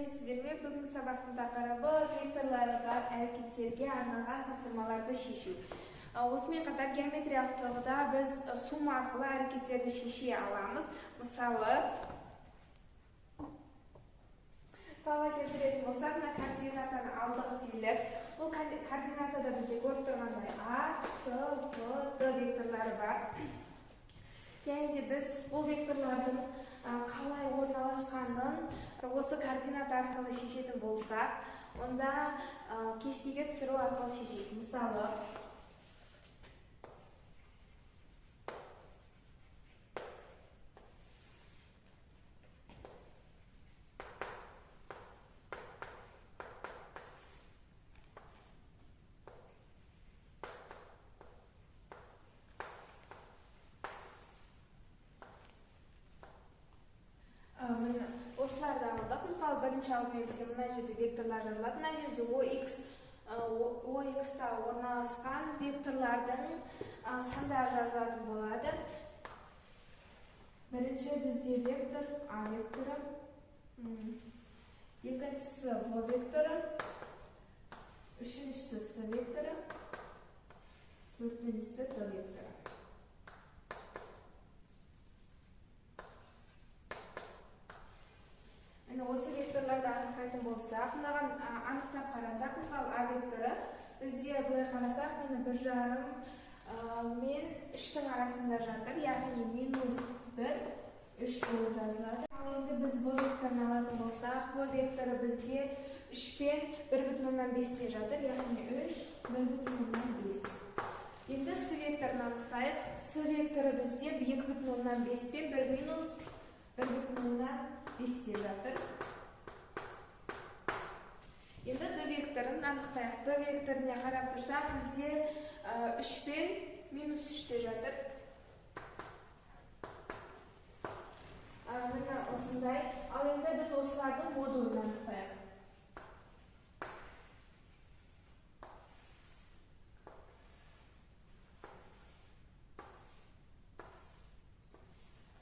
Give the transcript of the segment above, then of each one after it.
Сәлеметсіздер ме? Бүгінгі сабақтың тақырыбы векторлары бар әрекеттерге арналған тапсырмаларды шешу. Осымен қатар геометриялық тұрғыда біз сумма арқылы әрекеттерді шеше аламыз. Мысалы, мысалға келтіретін болсақ, мына координатаны алдық делік. Бұл координатада бізде көріп тұрғандай А, С, В, Д векторлары бар. Және де біз бұл векторлардың қалай орналасқанын осы координата арқылы шешетін болсақ, онда кестеге түсіру арқылы шешейік. Мысалы, міне осыларды алдық. Мысалы, бірінші алдымен бізде мына жерде векторлар жазылады. Мына жерде OX-та орналасқан векторлардың сандары жазылатын болады. Бірінші бізде вектор А векторы, екіншісі В векторы, үшіншісі С векторы, төртіншісі Д векторы. Міне осы векторларды анықтайтын болсақ, мынаған анықтап қарасақ, мысалы А векторы бізде былай қарасақ, міне бір жарым мен үштің арасында жатыр, яғни минус бір, үш болып жазылады. Ал енді біз В векторын алатын болсақ, В векторы бізде үш пен бір бүтін оннан бесте жатыр, яғни үш, бір бүтін оннан бес. Енді С векторын анықтайық. С векторы бізде екі бүтін оннан бес пен бір минус бір бүтін оннан бесте жатыр. Енді Д векторын анықтайық. Д векторіне қарап тұрсақ, бізде үш пен минус үште жатыр. Міне осындай. Ал енді біз осылардың модулін анықтайық.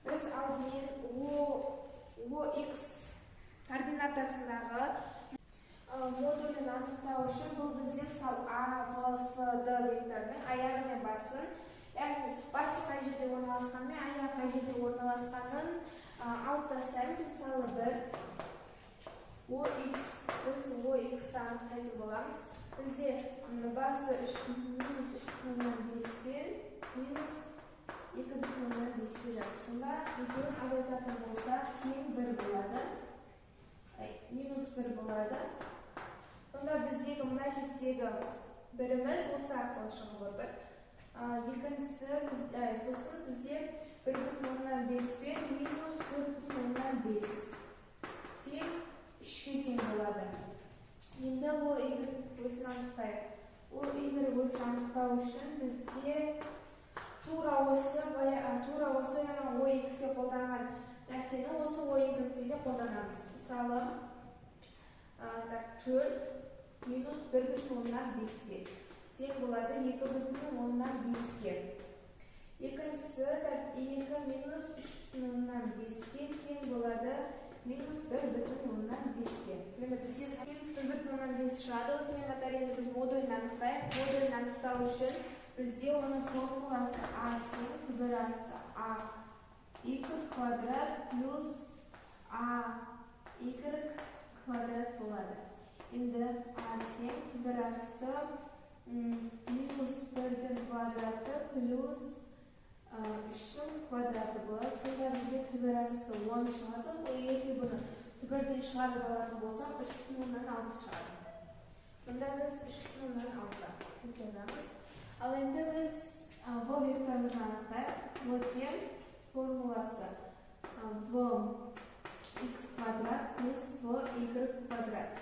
Біз алдымен OX координатасындағы модулін анықтау үшін бұл бізде мысалы А, В, С, Д векторының аяғы мен басын, яғни басы қай жерде орналасқаны мен аяғы қай жерде орналасқанын алып тастаймыз. Мысалы, бір OX, біз OX-ті анықтайтын боламыз. Бізде басы минус үш бүтін оннан бес пен минус екі бүтін оннан бесте жатыр. Сонда екеуін азайтатын болсақ, тең бір болады. Ай, минус бір болады. Сонда біздегі мына жердегі біріміз осы арқылы шығып отыр. Екіншісі сосын бізде бір бүтін оннан бес пен минус төрт бүтін оннан бес тең үшке тең болады. Енді ол Y өсін анықтайық. Ол Y өсін анықтау үшін бізде тура осы жаңа OX-те қолданған нәрсені осы OY-те де қолданамыз. Мысалы, төрт минус бір бүтін оннан беске тең болады екі бүтін оннан беске. Екіншісі, екі минус үш бүтін оннан беске тең болады минус бір бүтін оннан беске. Міне бізде минус бір бүтін оннан бес шығады. Осымен қатар енді біз модулін анықтайық. Модулін анықтау үшін бізде оның формуласы А тең түбір асты А х квадрат плюс А Y квадрат болады. Енді А тең түбір асты минус бірдің квадраты плюс үштің квадраты болады. Сонда бізде түбір асты он шығады. Если бұны түбірден шығарып алатын болсақ, үш бүтін оннан алты шығады. Мұнда біз үш бүтін оннан алты деп жазамыз. Ал енді біз В векторын анықтайық. В тең формуласы В х квадрат плюс В Y квадрат.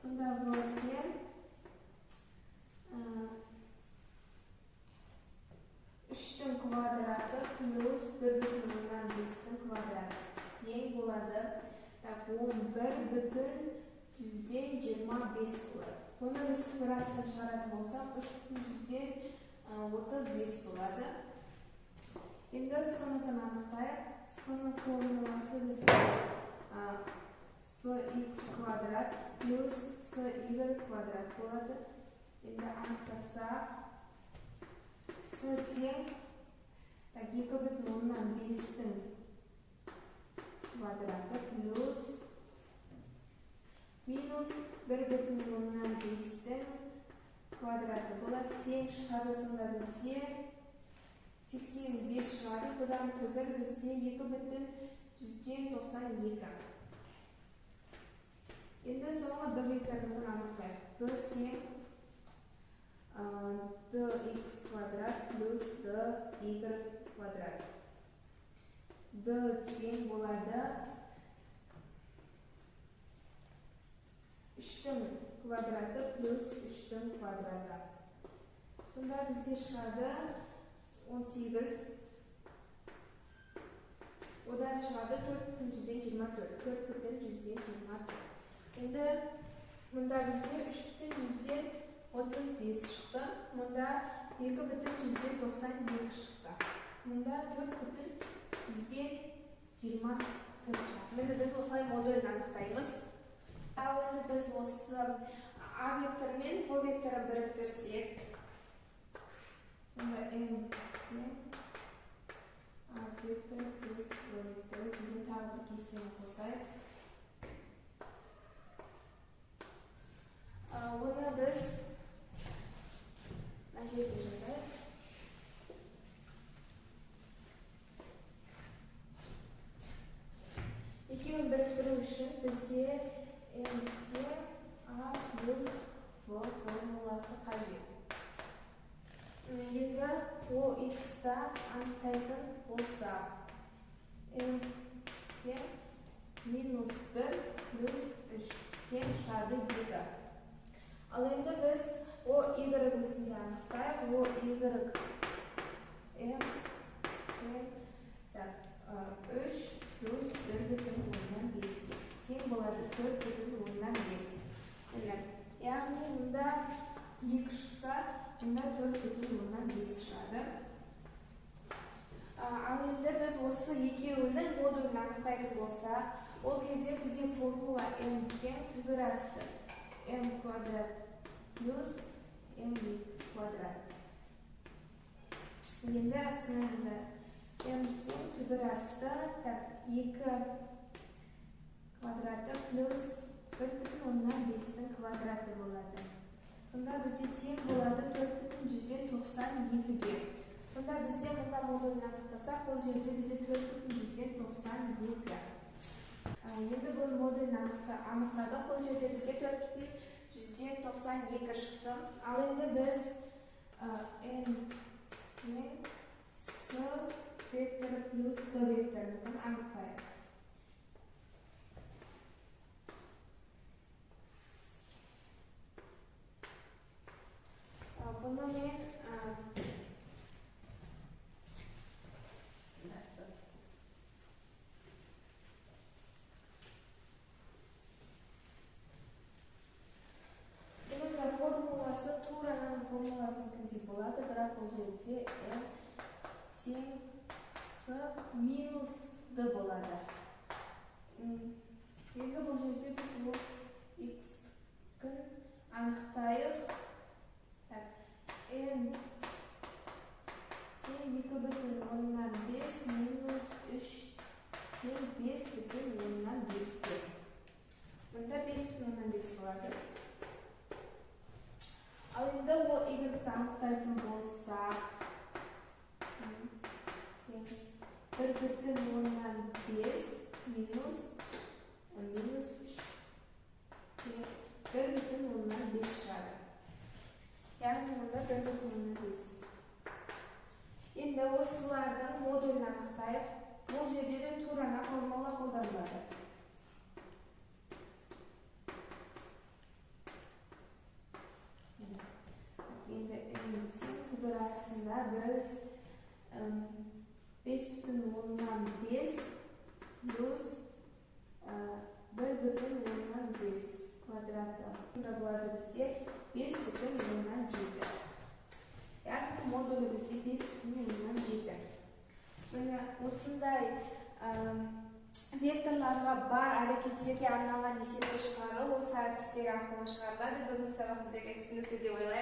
Сонда В тең үштің квадраты плюс бір бүтін оннан бестің квадраты тең болады. Он бір бүтін жүзден жиырма бес болады. Бұны біз түбір астынан шығаратын болсақ, үш бүтін жүзден отыз бес болады. Енді С-ныкін анықтайық. С-ның формуласы бізде С Cx квадрат плюс Cy квадрат болады. Енді анықтасақ, С тең 2,5-тің квадраты плюс минус 1,5-тің квадраты болады. Тең шығады, сонда бізде 85 шығады. Бұдан түбір бізде 2,92. Енді соңғы d векторын анықтайық. D тең dx квадрат плюс dy квадрат. D тең болады 3-тің квадраты плюс 3-тің квадраты. Сонда бізде шығады 18. Одан шығады 4,24. 4,24. Енді мұнда бізде 3,35 шықты. Мұнда 2,92 шықты. Мұнда 4,24 шықты. Міне біз осылай модулін анықтаймыз. Ал енді біз осы А векторы мен В векторын біріктірсек, сонда М тең А векторы плюс В векторы деген тағы бір кестені қосайық. Оны біз мына жерде жазайық. Екеуін біріктіру үшін бізге М тең А плюс В формуласы қажет. Енді OX-та анықтайтын болсақ, М тең минус 1 плюс 3 тең шығады 2. Ал енді біз OY өсінде анықтайық. OY М тең 3 плюс 1,5 тең болады 4,5. Яғни мұнда 2 шықса, мұнда 4,5 шығады. Ал енді біз осы екеуінің модулін анықтайтын болсақ, ол кезде бізде формула М тең түбір асты М квадрат плюс М квадрат. Енді астына М тең түбір асты 2 квадраты плюс 1,5-тің квадраты болады. Сонда бізде тең болады 4,92-ге. Сонда бізде мұнда модулін анықтасақ, бұл жерде бізде 4,92. Енді бұл модулін анықтадық, бұл жерде бізге 4,92 шықты. Ал енді біз М тең С векторы плюс Д векторын анықтайық. Бұны мен бұның да формуласы тураның формуласын кімдей болады, бірақ бұл жерде М тең С минус Д болады. Енді бұл жерде біз ол X-тікін анықтайық. Н тең 2,5 минус 3 тең 5,5-ке. Мұнда 5,5 болады. Ал енді ол Y-ті анықтайтын болсақ, тең 1,5 минус 3 тең 1,5 шығады. Яғни мұнда 1,5. Енді осылардың модулін анықтайық. Бұл жерде де турана формула қолданылады. Енді М тең түбір астында біз 5,5 плюс 1,5 квадраты. Сонда болады бізде 5,7. Яғни модулі бізде 5,7. Міне осындай Векторларға бар әрекеттерге арналған есепті шығару осы әдістер арқылы шығарылады. Бүгінгі сабақ сіздерге түсінікті деп ойлаймын.